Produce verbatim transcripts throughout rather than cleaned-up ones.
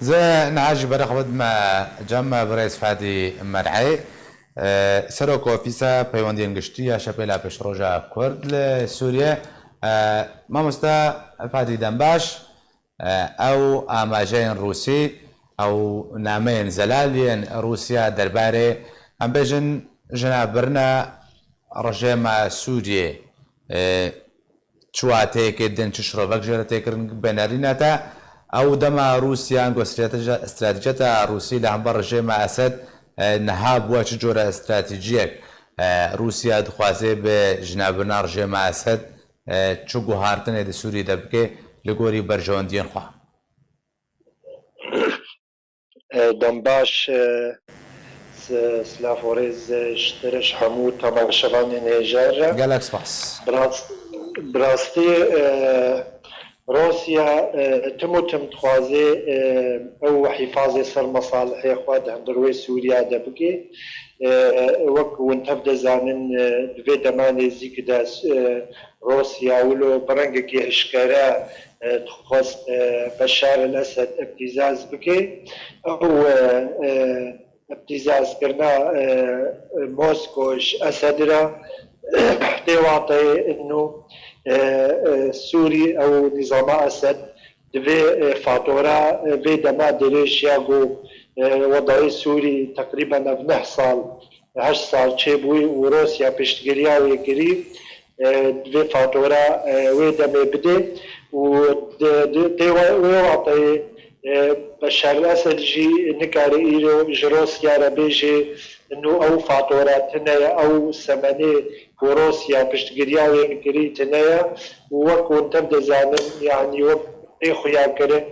Ze niha jî berê xwe bidime cem birêz Fadî Mer'ey, e, Serok Ofîsa Peywendiyên Giştî ya Şepêla Pêşroja Kurd li Sûriye. E, Mamosta Fadî, dem baş. E, ew amajeyên Rûsî, ew nameyên zelal yên Rûsya derbarê, em bêjin, jinebirina rejêma Sûriyê, e, çi wateyekê din, çi şirovek jê re tê kirin, bê nerîne te. Ew dema Rûsya, ango strateji-, stratejiyeta Rûsî li hember rejêma Esed, e, niha bûye çi cure stratejiyek? E, Rûsya dixwaze bi jinebirina rejêma Esed, e, çi guhartinê di Sûrî de bike li gorî berjewendiyên xwe? E, dem baş, e, s-, silav û rêz, e, ji te re, ji hemû temaşevanên hêja re. Gelek spas. Bi rast-, bi rastî, e, Rûsya, e, tim û tim dixwaze, e, ew hîfazê ser mesalihê xwe di hundir wê Sûriya de bike. E, wek hûn tev dizanin, e, di vê dema nêzîk de, e, Rûsya wilo bi rengekî hişkere, e, dixwest, e, Beşar el-Esed îbtîzaz bike. Ew, e, e, îbtîzazkirina, e, Mosko ji Esed re, tê wateyê ino, e, e, Sûrî ew nîzama Esed divê, e, fatora, e, vê dema dirêj ya ku, e, wedayê Sûrî teqrîben ev neh sal, heşt sal çêbûyî û Rûsya piştgiriya wê kirî, e, divê fatora, e, wê demê bidê û di, di, tê we-, wê wateyê, e, Beşar el-Esed jî nikare îro ji Rûsya re bêjê, nû ew fatora tune ye, ew semenê ku Rûsya piştgiriya wê kirî tune ye û wek hûn tev dizanin, yanî wek tê xuya kirin,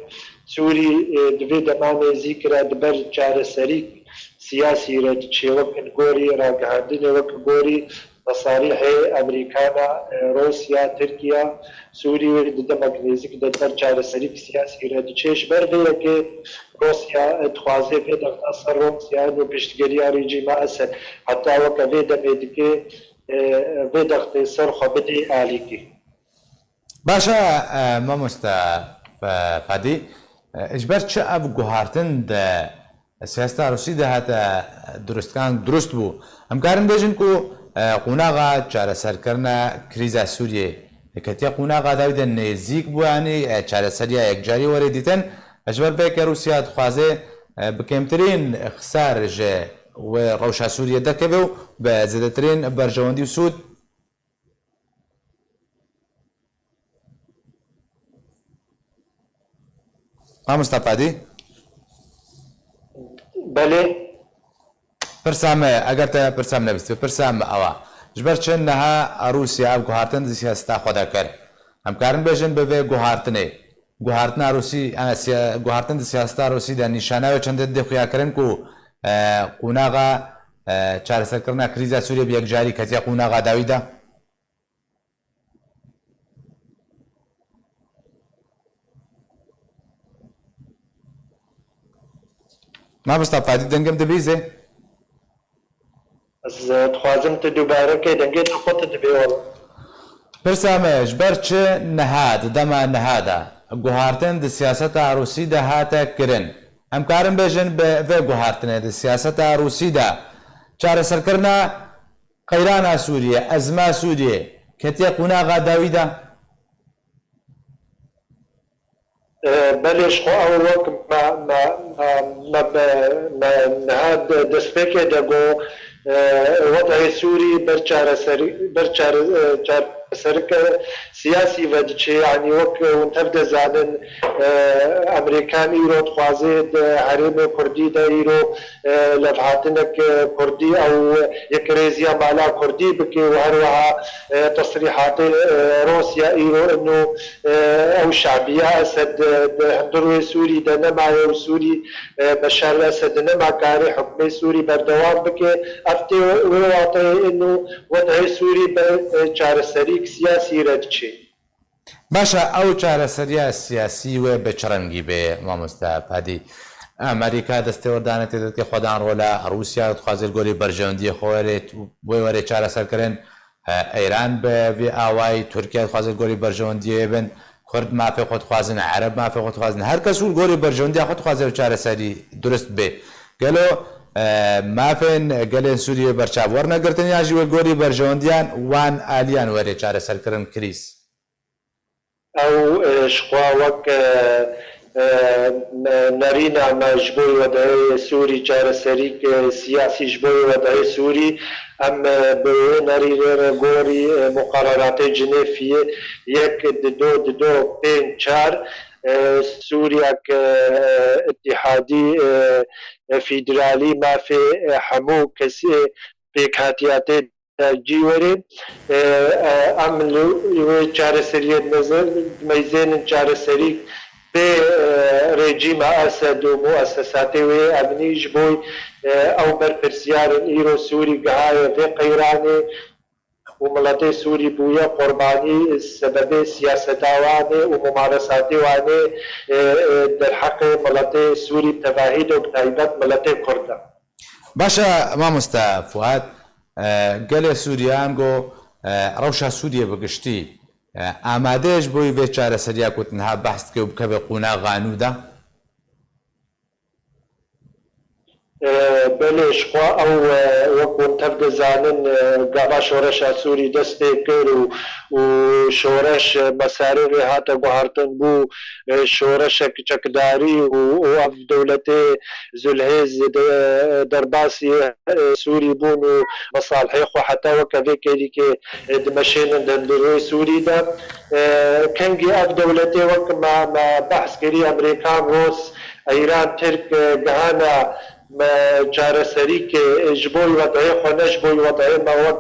Sûrî, e, di vê dema nêzîk re di ber çareserî siyasî re diçe, wek li gorî ragihandinê, wek li gorî mesarîhê Amerîkana, e, Rûsya, Tirkiye, Sûrî wê di demek nêzîk de di ber çareserî siyasî re diçe. Ji ber vê yekê Rûsya, e, dixwaze vê dexta ser Rûsya û piştgiriya rejîma Esed, heta weke vê demê dike, e, vê dextê ser xwe bidê alîkî. Baş e, e, mamoste, e, Fadî, e, ji ber çi ev guhartin di siyaseta Rûsî de hate durustkan durust bû? Em karin bêjin ku, e, qonaxa çareserkirina krîza Sûriyê ketiye qonaxa dawî de nêzîk bû, yanî, e, çareseriya yekcarî were dîtin. Ji ber vê yekê Rûsya dixwaze, e, bi kêmtirîn xisar ji wê rewşa Sûriyê derkeve û bi zêdetirîn berjewendî û sûd Mamosta Fadî? Belê. Pirsa me, eger te pirsa me nebîstibe, pirsa me ew e. Ji ber çi niha Rûsya ev guhartin di siyaseta xwe de kir? Em karin bêjin bi vê guhartinê. Guhartina Rûsî, e, siya-, guhartin di siyaseta Rûsî de nîşana wê çendê dê xuya kirin ku, e, qonaxa, e, çareserkirina krîza Sûriyê bi yekcarî ketiye qonaxa dawî de? Mamosta Fadî, dengê min dibîzê? Ez, e, dixwazim tu dubare kê, dengê tu xurt dibê wele. Pirsa me, ji ber çi niha, di dema niha de, guhartin di siyaseta Rûsî de hate kirin? Em karin bêjin bi vê guhartinê di siyaseta Rûsî de çareserkirina qeyrana Sûriyê, ezma Sûriyê ketiye qonaxa dawî de? E, belê, ji xwe ew wek me, me, me, me, me, me niha de-, destpêkê de got, e, wedayê Sûrî ber çareserî, ber çare-, e, çareserike siyasî ve diçe, yanî wek hûn tev dizanin, e, Amerîkan îro dixwaze di herêmê Kurdî de îro e, levhatinek, e, Kurdî ew yekrêziya mala Kurdî bike û her wiha, e, tesrîhatê, e, Rûsya îro ino, e, ew şabiya Esed, e, di hundir wê Sûrî de nemaye û Sûrî, e, Beşar Esed nema karê hukmê Sûrî berdewam bike. Ev tê wê wateyê ino wed'ê Sûrî bi, e, çareserîk siyasî re diçe. Baş e, ew çareseriya siyasî wê bi çi rengî bê, mamoste Fadî? Amerîka destê werdane tê de dike xwedan rol e, Rûsya dixwaze li gorî berjewendiyê xwe wê, wê were çareserkirin, e, Îran bi vî awayî, Tirkiye dixwaze li gorî berjewendiyê bin, Kurd mafê xwe dixwazin, Ereb mafê xwe dixwazin. Her kes wî li gorî berjewendiya xwe dixwaze ev çareserî durist bê. Gelo, e, mafên gelên Sûriyê berçav werne girtin yan jî wê gorî berjewendiyan wan aliyan were çareserkirin krîz? Ew, e, ji xwe wek, e, e, me-, nerîna me ji bo wedeyê Sûrî, çareserîk, e, siyasî ji bo wedeyê Sûrî, em, e, bi wê nerînê re gorî, e, muqereratê Cinêfiyê yek dido dido pênc çar, e, Sûriyek, e, îtîhadî, e, e, federalî, mafê, e, hemû kesê pêkhatiyatê cî werê. E, e, em li wê çareseriyê dimeze-, dimeyzênin çareserî bê, e, rejîma Esed û muesesatê wê emnî ji bo, e, ew berpirsiyar in. Îro Sûrî gihaye vê qeyranê û miletê Sûrî bûye qurbanî sebebê siyaseta wan ê û mumaresatê wan ê, e, e, derheqê miletê Sûrî bi tevahî de û bi taybet miletê Kurd de. Baş e, mamoste Fuad, e, gelê Sûriye ango, e, rewşa Sûriye bi giştî, e, amade ye ji bo vê çareseriya ku tu niha behs dikî û bikeve qonaxa nû de? E, belê, ji xwe ew, e, wek hûn tev dizanin, e, gava şoreşa Sûrî dest pê kir û, û şoreş, e, mesarê wê hate guhertin bû, e, şoreşek çekdarî û, û ev dewletê Zulhêz de, derbasî, e, Sûrî bûn û mesalihê xwe heta weke vê kêlîkê, e, dimeşênin di hundirê Sûrî de. E, kengî ev dewletê wek me, me behs kirî, Emerîkan, Rûs, Îran, Tirk, e, gihana me çareserî ke, e, ji bo wedeyê xwe, ne ji bo wedeyê me wek,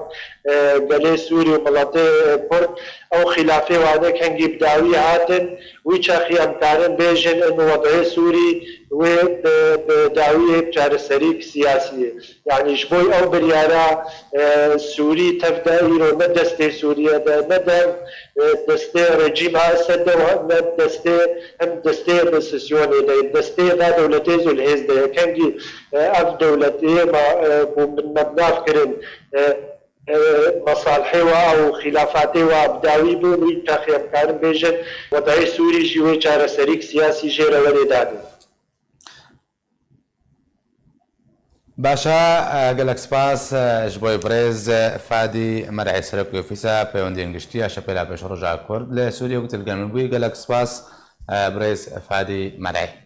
e, gelê Sûrî û miletê, e, Kurd, ew xîlafê wan ê kengî bi dawî hatin, wî çaxî em karin bêjin in wedeyê Sûrî wê bi, bi dawiyê çareserî siyasî ye. Yanî ji bo ew biryara, e, Sûrî tev de îro ne destê Sûriye de, ne de, e, destê rejîma Esed de, ne destê, hem destê opozîsyonê de, destê va dewletê Zulhêz de ye. Kengî, e, ev dewletê ma, e, ku min me bi nav kirin, e, e, mesalihê wa û xîlafatê wa bi dawî bûn, wî çaxî em karin bêjin, wedeyê Sûrî jî wê çareserîk siyasî jê re werê danîn. Baş e, e, gelek spas, e, ji bo birêz, e, Fadî Mer'ê, Serokê Ofîsa Peywendiyên Giştî ya Şepêla Pêşroja Kurd li Sûriyê ku tu li gel min bûyî. Gelek spas, e, birêz Fadî Mer'ê.